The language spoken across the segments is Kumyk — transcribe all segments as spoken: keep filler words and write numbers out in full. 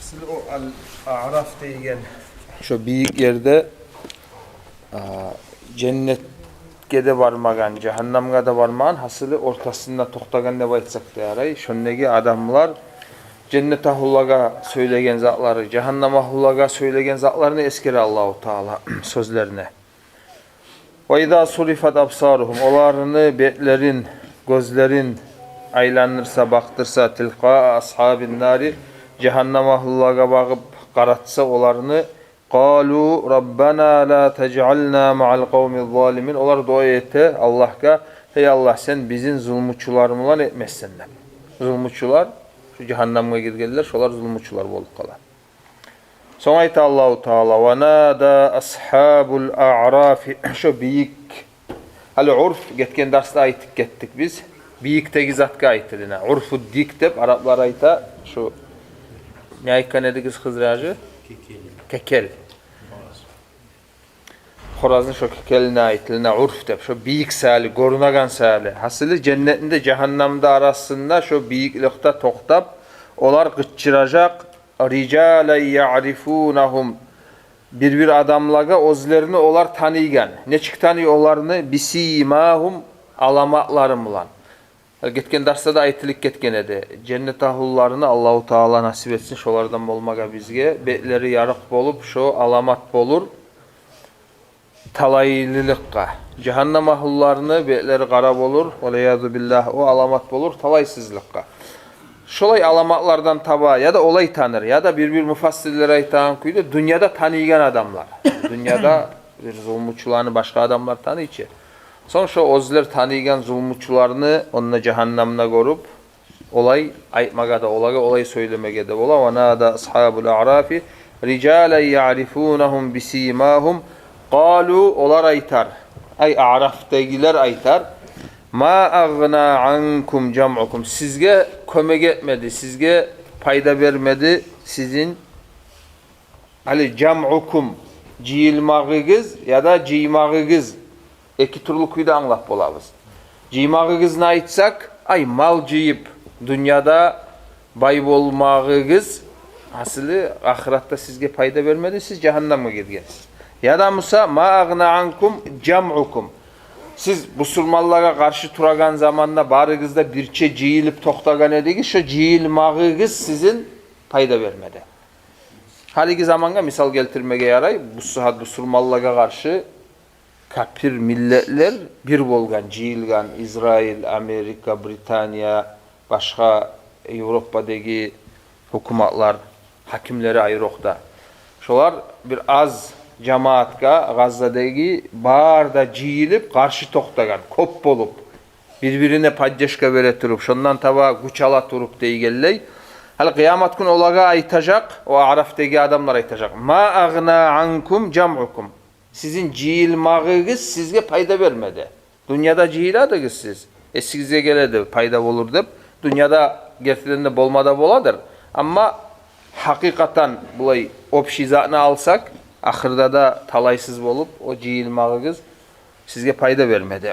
Сиз о Ал-Аъраф деген шо бийик ерде, а, женнетге де бармагъан, жагьаннамгъа да бармагъан, гьасили ортасында токътагъан деп айтсакъ да ярай. Шондагъы адамлар женнет агьлулагъа сёйлеген затлары, жагьаннам агьлулагъа сёйлеген затларын эсгере Аллагьу Таала сёзлерине. «Ва иза сурифат абсаругьум», оланы бетлерин, гёзлерин айландырса, бакъдырса, «тилкъаа асгьабин нари», жагьаннам агьлулагъа багъып къаратса оланы, «къалу раббана ла тажъална маъал къавмиз залимин», олар дуа эте Аллагьгъа: «Гьей Аллагь, сен бизин зулмучулар булан этмесен», – деп. Зулмучулар, шу жагьаннамгъа гиргенлер, шолар зулмучулар болуп къала. Сонг айта Аллагьу Таала: «Ва нада асгьабул аърафи». Шо бийик, гьали урф, гетген дарсда айтып гетдик биз. Бийикдеги затгъа айтыла. Урфу дик деп араплар айта. Шо не айтгъан эдигиз, Хизри гьажи? Кекел. Кекел. Хоразны шо кекелине айтыла урф деп. Шо бийик саялы, гёрюнеген саялы. Гьасили, женнетни де, жагьаннамны да арасында шо бийикликде токътап, олар къычыражакъ: «Рижалан яърифунагьум». Бир-бир адамлагъа оьзлерин олар таныйгъан. Нечик таный оланы? «Бисимагьум», аламатлары булан. Гетген дарсда да айтылып гетген эди. Женнет агьлуланы Аллагьу Таала насип этсин шолардан болмагъа бизге. Бетлери ярыкъ болуп, шо аламат болур талайлылыкъгъа. Жагьаннам агьлуланы бетлери къара болур, валиязу биллагь, о аламат болур талайсызлыкъгъа. Шолай аламатлардан таба, яда олай таныр, яда бир-бир муфассирлер айтагъан кюйде, дюньяда таныйгъан адамлар. Дюньяда бир зулмучуланы башгъа адамлар таный чы. Сонг шо оьзлер таныйгъан зулмучуланы онда жагьаннамда гёрюп, олай айтмагъа да, олагъа олай сёйлемеге де бола. «Ва нада асгьабул аърафи рижалан яърифунагьум бисимагьум». «Къалу», олар айтар, ай, Аърафдагъылар айтар: «Ма агъна анкум жамъукум». Сизге кёмек этмеди, сизге пайда бермеди сизин, гьали, жамъукум, жыйылмагъыгъыз яда жыймагъыгъыз. Эки тюрлю кюйде англап болабыз. Жыймагъыгъызны айтсакъ, ай, мал жыйып, дюньяда бай болмагъыгъыз, гьасили, ахыратда сизге пайда бермеди, сиз жагьаннамгъа гиргенсиз. Яда буса, «Ма агъна анкум жамъукум». Сиз бусурманлагъа къаршы турагъан заманда барыгъыз да бирче жыйылып токътагъан эдигиз, шо жыйылмагъыгъыз сизин пайда бермеди. Гьалиги замангъа мисал гелтирмеге ярай, бу сагьат бусурманлагъа къаршы капир миллетлер бир болгъан, жыйылгъан: Израиль, Америка, Британия, башгъа Европадагъы гьукуматлар, гьакимлери айрокъда. Шолар бир аз жамаатгъа, Гъаззадагъы, бары да жыйылып, къаршы токътагъан, кёп болуп, бир-бирине поддержка бере туруп, шондан таба гюч ала туруп дегенлей. Гьали къыямат гюн олагъа айтажакъ, о Аърафдагъы адамлар айтажакъ: «Ма агъна анкум жамъукум». Сизин жыйылмагъыгъыз сизге пайда бермеди. Дюньяда жыйыладыгъыз сиз, эсигизге геледи пайда болур деп. Дюньяда гертиден де болма да боладыр. Амма гьакъыкъатан, булай, общий затны алсакъ, ахырда да талайсыз болуп, о жыйылмагъыгъыз сизге пайда бермеди.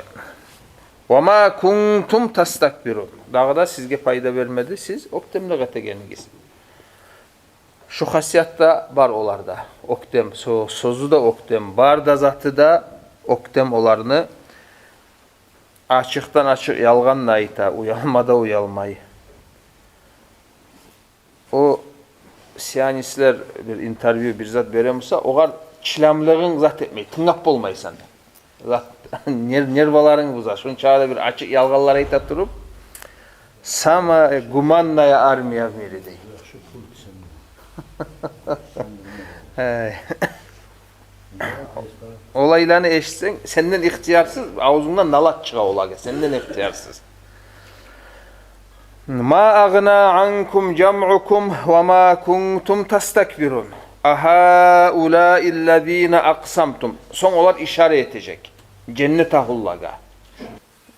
«Ва ма кунтум тастакбирун». Дагъы да сизге пайда бермеди сиз оьктемлик этегенигиз. Шу хасият да бар оларда. Оьктем, сё-, сёзю де оьктем, бар да заты да оьктем оланы. Ачыкъдан ачыкъ ялгъан да айта, уялма да уялмай. О сионистлер бир интервью, бир зат бере буса, огъар чыдамлыгъынг зат этмей, тынглап болмайсан. Зат, нер-, нерваларынг буза. Шунча да бир ачыкъ ялгъанлар айта туруп, «самая гуманная армия в мире» дей. Гьей. Олайланы эшитсенг, сенден ихтиярсыз авзунгдан налат чыгъа олагъа, сенден ихтиярсыз. «Ма агъна анкум жамъукум ва ма кунтум тастакбирун. Агьаулаи ллазина акъсамтум». Сонг олар ишара этежек женнет агьлулагъа.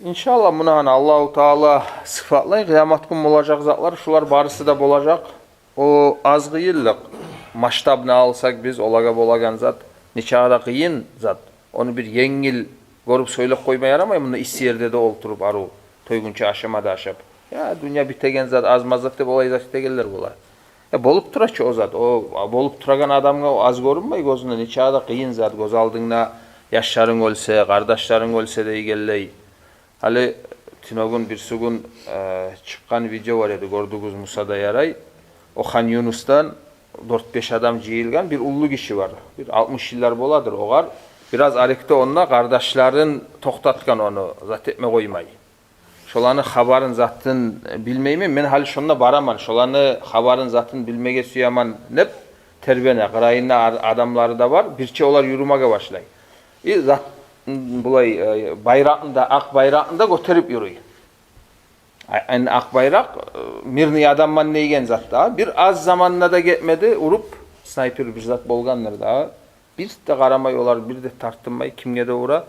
Иншаллагь, муна гьана Аллагьу Таала сыфатлай, къыямат гюн болажакъ затлар, шулар барысы да болажакъ. О аз къыйынлыкъ, масштабны алсакъ биз, олагъа болагъан зат, нечакъы да къыйын зат. Ону бир енгил гёрюп сёйлеп къойма ярамай, мунда исси ерде де олтуруп, арив тойгъунча ашама да ашап. Я, дюнья битеген зат, аз-маз зат деп олай зат этегенлер бола. Э, болуп тура чы о зат. О болуп турагъан адамгъа о аз гёрюнмей гёзюне, нечакъы да къыйын зат. Гёз алдынгда яшларынг оьлсе, къардашларынг оьлсе дейгенлей. Гьали тюнегюн, бирисигюн, э, чыкъгъан видео бар эди, гёрдюгюз, Муса да ярай. О Хан Юнусдан дёрт-беш адам жыйылгъан, бир уллу гиши бар. Бир алтмыш йыллар боладыр огъар. Бираз арекде онда къардашларын токътатгъан, ону зат этме къоймай. Шоланы хабарын, затын билмеймен. Мен гьали шонда бараман, шоланы хабарын, затын билмеге сюемен деп тербене. Къырыйында ар-, адамлары да бар. Бирче олар юрюмеге башлай. И зат, булай, э, байракъны да, акъ байракъны да гётерип юрюй. А-, энни акъ байракъ, э, мирный адамман дейген зат да. Бир аз заманда да гетмеди, уруп, снайпер бир зат болгъандыр да. Бир де къарамай олар, бир де тартынмай, кимге де ура.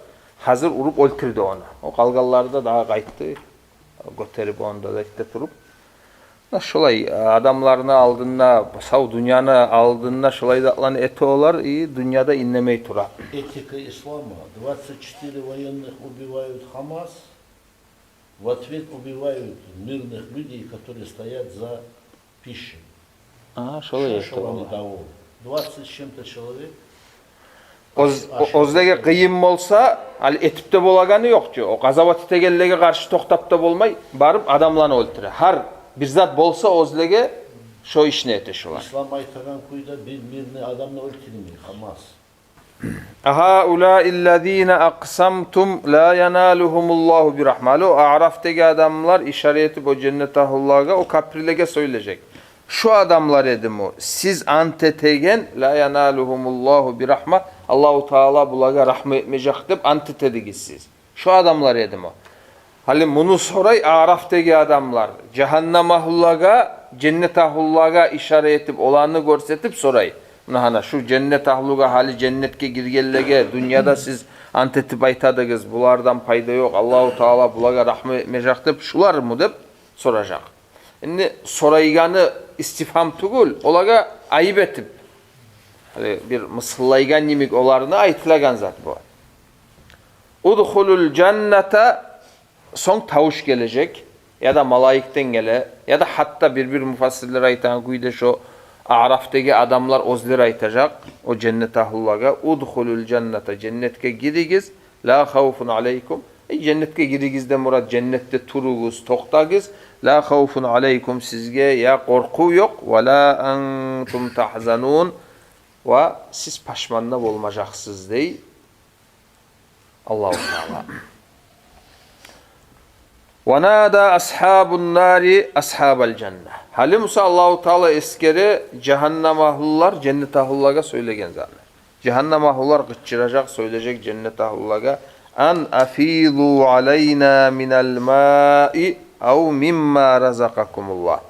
Гьазир уруп оьлтюрдю ону. О къалгъанлары да дагъы къайтды. Гётерип онда да этди туруп. Муна шолай, э, адамланы алдында, сав дюньяны алдында шолай затланы эте олар, и дюнья да иннемей тура. Этика ислама. Двадцать четыре военных убивают Хамас, в ответ убивают мирных людей, которые стоят за пищей. А, шолай эте олар. Шо-шоланы даву. Двадцать с чем-то человек. Оьз-, о-, оьзлеге къыйын болса, гьали этип де болагъаны ёкъ чу. О къазават этегенлеге къаршы токътап да болмай, барып адамланы оьлтюре. Гьар бир зат болса оьзлеге, шо ишни эте шолар. Ислам айтагъан кюйде бир мирный адамны оьлтюрмей Хамас. «Агьаулаи ллазина акъсамтум ла яналухумуллагьу биррахма». О Аърафдагъы адамлар ишара этип о женнет агьлулагъа, о капирлеге сёйлежек. Шо адамлар эдими о, сиз ант этеген, «ла яналухумуллагьу биррахма», Аллагьу Таала булагъа рагьму этмежек деп ант этедигиз сиз. Шо адамлар эдими о? Гьали муну сорай Аърафдагъы адамлар. Жагьаннам агьлулагъа, женнет агьлулагъа ишара этип, оланы гёрсетип сорай. Муна гьана шу женнет агьлугъа, гьали женнетге гиргенлеге, дюньяда сиз ант этип айтадыгъыз, булардан пайда ёкъ, Аллагьу Таала булагъа рагьму этмежек деп, шулармы деп соражакъ. Энни сорайгъаны истифгьам тюгюл, олагъа айып этип, гьали бир мысгъыллайгъан йимик оланы айтылагъан зат бу. «Удхулул жанната», сонг тавуш гележек, яда малайикден геле, яда гьатта бир-бир муфассирлер айтагъан кюйде шо Аърафдагъы адамлар оьзлер айтажакъ о женнет агьлулагъа: «Удхулул жанната», женнетге гиригиз, «ла хавфун алайкум». Э, женнетге гиригизден мурат, женнетде туругъуз, токътагъыз. «Ла хавфун алайкум», сизге я къоркъув ёкъ, «ва ла антум тагьзанун», ва сиз пашман да болмажакъсыз, дей Аллагьу Таала. «Ва нада асгьабун нари асгьабал жанна». Гьали буса Аллагьу Таала эсгере жагьаннам агьлулар женнет агьлулагъа сёйлеген затны. Жагьаннам агьлулар къычыражакъ, сёйлежек женнет агьлулагъа: «Ан афиду алайна минал маи ав мимма разакъакумуллагь».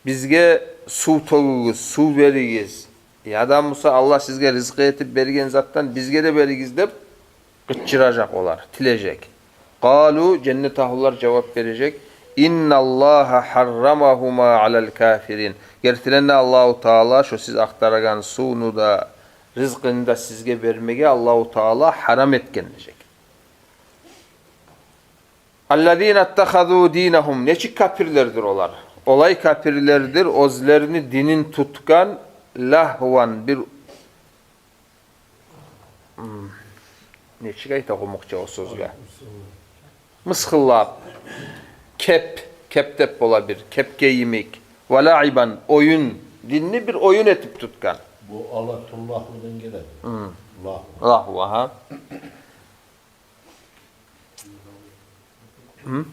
Бизге сув тёгюгюз, сув беригиз. Яда буса Аллагь сизге ризкъы этип берген затдан бизге де беригиз деп къычыражакъ олар, тилежек. «Къалу», женнет агьлулар жавап бережек: «Инналлагьа гьаррамагьума алал кафирин». Гертиден де Аллагьу Таала шо сиз ахтарагъан сувну да, ризкъыны да сизге бермеге Аллагьу Таала гьарам этген, дежек. «Аллазина иттахазу динагьум». Нечик капирлердир олар? Олай капирлердир, оьзлерини динин тутгъан, «лагьван», бир, м, нечик айта къумукъча о сёзге? Мысгъыллап, кеп, кеп деп бола бир, кепге йимик. «Ва лаибан», оюн, динни бир оюн этип тутгъан. Бу алатуллагьвудан геледи. М. Лагьву. Лагьву, агьа. Гьм?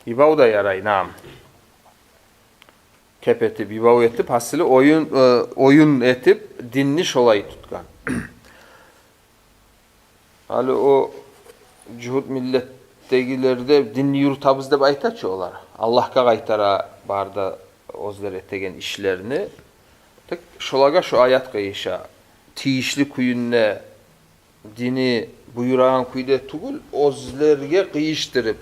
Йыбав да ярай, наам. Кеп этип, йыбав этип, гьасили оюн, э, оюн этип, динни шолай тутгъан. Гьали о жугьут миллетдегилер де динни юрютебиз деп айта чы олар. Аллагьгъа къайтара бары да оьзлер этеген ишлерини. Тек шолагъа шо аят къыйыша. Тийишли кюйде дини буюрагъан кюйде тюгюл, оьзлеге къыйышдырып,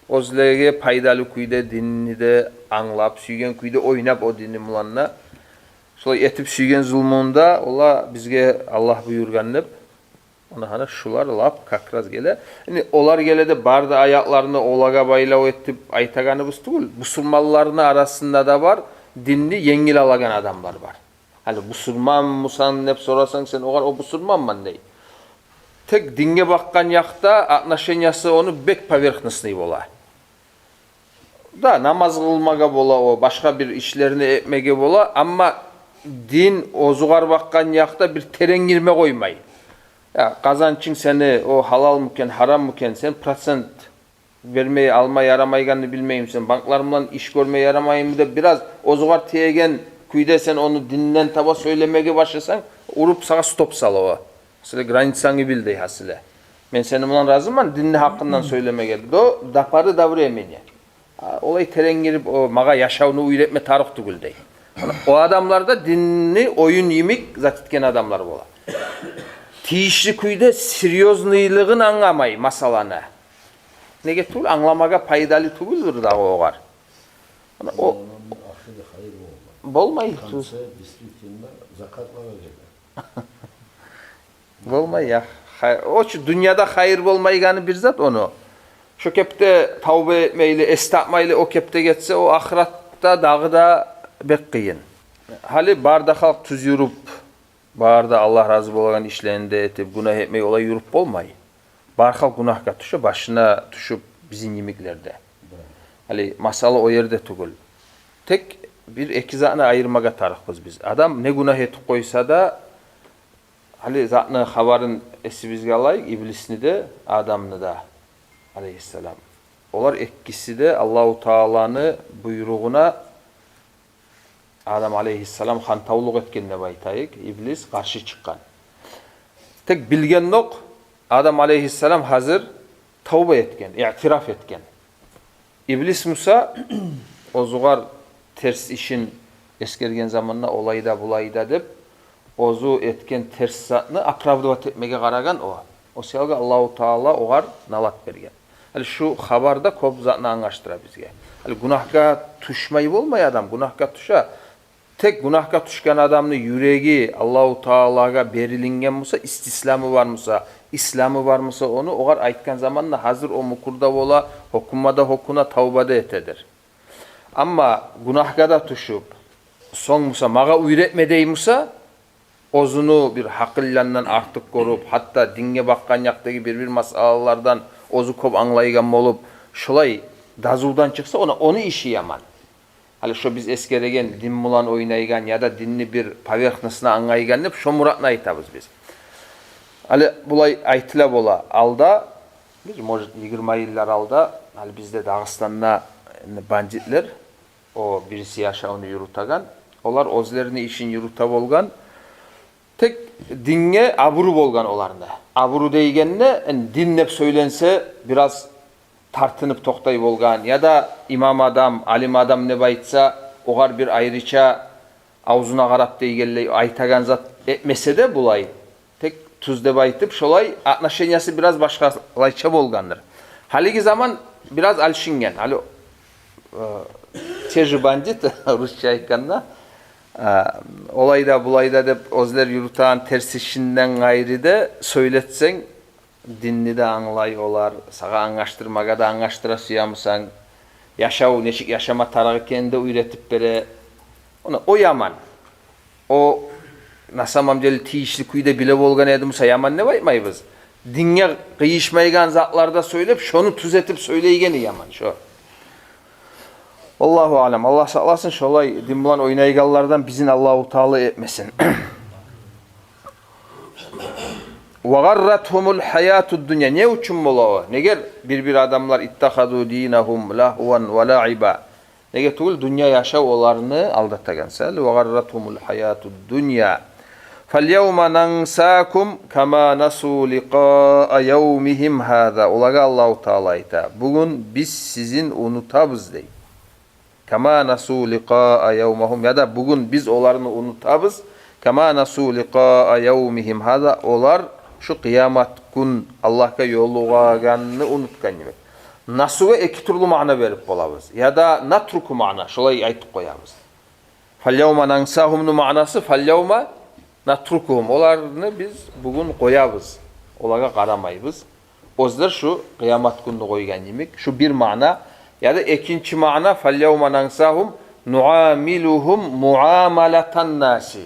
оьзлеге пайдалы кюйде динни де англап, сюйген кюйде ойнап о динни булан да, шолай этип сюйген зулмун да, ола бизге Аллагь буюргъан деп, Она гьана шулар лап как раз геле. Яни олар геле де бары да аятланы олагъа байлав этип айтагъаныбыз тюгюл. Бусурманланы арасында да бар динни енгил алагъан адамлар бар. Гьали бусурманмысан деп сорасанг сен огъар, о бусурманман дей. Тек динге бакъгъан якъда отношениясы ону бек поверхностный бола. Да, намаз къылмагъа бола, о башгъа бир ишлерин этмеге бола, амма дин оьзюгер бакъгъан якъда бир терен гирме къоймай. Я, къазанчынг сени, о гьалалмы экен, гьараммы экен, сен процент бермей, алма ярамайгъанны билмеймисен, банклар булан иш гёрме ярамаймы деп, бираз оьзюгер тиеген кюйде сен ону динден таба сёйлемеге башласанг, уруп сагъа стоп сала о. Сен границангны бил дей гьасили. Мен сени булан разиман динни гьакъындан сёйлемеге до, до поры до времени. А, олай терен гирип, о, магъа яшавну уьйретме тарыкъ тюгюл дей. О адамлар да динни оюн йимик зат этген адамлар бола. Тийишли кюйде серьёзныйлыгъын англамай масъаланы. Неге тюгюл, англамагъа пайдалы тюгюлдюр дагъы огъар. Ана о... Ахырда хайыр болмай. Болмай. В конце действительно закатлагъа геле. Болмай, я. Хай-, о чу дюньяда хайыр болмайгъаны бир зат ону. Шо кепде тавба этмейли, эс тапмайлы о кепде гетсе, о ахыратда дагъы да бек къыйын. Гьали бары да халкъ тюз юрюп, бары да Аллагь рази болагъан ишлени де этип, гюнагь этмей олай юрюп болмай. Бары халкъ гюнагьгъа тюше, башына тюшюп бизин йимиклер де. Гьали масъала о ерде тюгюл. Тек бир-эки затны айырмагъа тарыкъбыз биз. Адам не гюнагь этип къойса да, гьали затны хабарын эсибизге алайыкъ, иблисни де, Адамны да, алейгьиссалам. Олар экиси де Аллагьу Тааланы буйругъуна, Адам алейгьиссалам хантавлукъ этген деп айтайыкъ, иблис къаршы чыкъгъан. Тек билгенокъ, Адам алейгьиссалам гьазир тавба этген, иътираф этген. Иблис буса, оьзюгер терс ишин эсгерген заманда, олай да, булай да деп, оьзю этген терс затны оправдывать этмеге къарагъан о. О саялгъа Аллагьу Таала огъар налат берген. Гьали шу хабар да кёп затны англашдыра бизге. Гьали гюнагьгъа тюшмей болмай адам, гюнагьгъа тюше. Тек гюнагьгъа тюшген адамны юреги Аллагьу Таалагъа берилинген буса, истисламы бар буса, исламы бар буса, ону огъар айтгъан заманда гьазир о мюкюр де бола, гьёкюнме де гьёкюне, тавба да этедир. Амма гюнагьгъа да тюшюп, сонг буса магъа уьйретме дей буса, оьзюню бир гьакъылландан артыкъ гёрюп, гьатта динге бакъгъан якъдагъы бир-бир масъалалардан оьзю кёп англайгъан болуп, шолай дазувдан чыкъса, она ону иши яман. Гьали шо биз эсгереген дин булан ойнайгъан яда динни бир поверхностно англайгъан деп шо муратны айтабыз биз. Гьали булай айтыла бола. Алда, бир, может, йигирма йыллар алда, гьали бизде Дагъыстанда энни бандитлер, о бириси яшавну юрютеген, олар оьзлерини ишин юрюте болгъан. Тек динге абуру болгъан оланы. Абуру дейгенде, энни дин деп сёйленсе, бираз тартынып токътай болгъан, яда имам адам, алим адам деп айтса, огъар бир айрыча авзуна къарап дейгенлей айтагъан зат этмесе де булай, тек тюз деп айтып, шолай отношениясы бираз башгъалайча болгъандыр. Гьалиги заман бираз алышынгъан. Гьали, э, те же бандит, русча айтгъанда, э, олай да, булай да деп оьзлер юрютеген терс ишинден къайры да сёйлетсенг, динни де англай олар, сагъа англашдырмагъа да англашдыра сюемисен, яшав нечик яшама тарыкъ экенни де уьйретип бере. Она о яман. О, на самом деле, тийишли кюйде биле болгъан эди буса, яман деп айтмайбыз. Динге къыйышмайгъан затлар да сёйлеп, шону тюз этип сёйлейгени яман шо. Валлагьу аълам. Аллагь сакъласын, шолай дин булан ойнайгъанлардан бизин Аллагьу Таала этмесин. Ва гъарратгьумул гьаятуд дунья. Не учун бола о? Негер бир-бир адамлар, иттахазу динагьум лагьван ва лаиба. Неге тюгюл, дюнья яшав оланы алдатагъан саялы. Ва гъарратгьумул гьаятуд дунья. Фал явма нансакум кама насу ликъаа явмигьим гьаза. Олагъа Аллагьу Таала айта: «Бугюн биз сизин унутабыз», — дей. Кама насу ликъаа явмагьум, яда бугюн биз оланы унутабыз. Кама насу ликъаа явмигьим гьаза, олар шу къыямат гюн Аллагьгъа ёлугъагъанны унутгъан йимик. Насугъа эки тюрлю маъна берип болабыз. Яда натруку маъна, шолай айтып къоябыз. Фал явма нансагьумну маънасы: фал явма натрукугьум. Оланы биз бугюн къоябыз. Олагъа къарамайбыз. Оьзлер шу къыямат гюнню къойгъан йимик. Шу бир маъна. Яда экинчи маъна: «Фал явма нансагьум нуамилугьум муамалатан наси».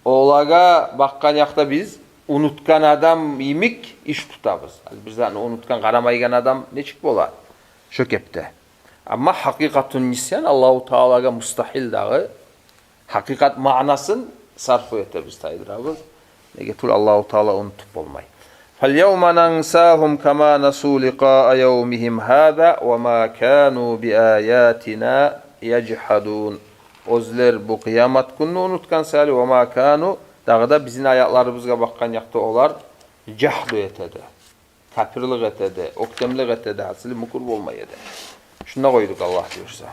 Олагъа бакъгъан якъда биз унутгъан адам йимик иш тутабыз. Гьали бир затны унутгъан, къарамайгъан адам нечик бола? Шо кепде. Амма гьакъикъатун нисян Аллагьу Таалагъа мустагьил дагъы. Гьакъикъат маънасын сарфу этебиз, тайдырабыз. Неге тюгюл, Аллагьу Таала унутуп болмай. «Фал явма нансагьум кама насу ликъаа явмигьим гьаза ва ма кану би аятина яжгьадун». Оьзлер бу къыямат гюнню унутгъан саялы, ва ма кану, дагъы да бизин аятларыбызгъа бакъгъан якъда олар жагьду этеди. Капирлик этеди, оьктемлик этеди, гьасили мюкюр болмай эди. Шунда къойдукъ, Аллагь буюрса.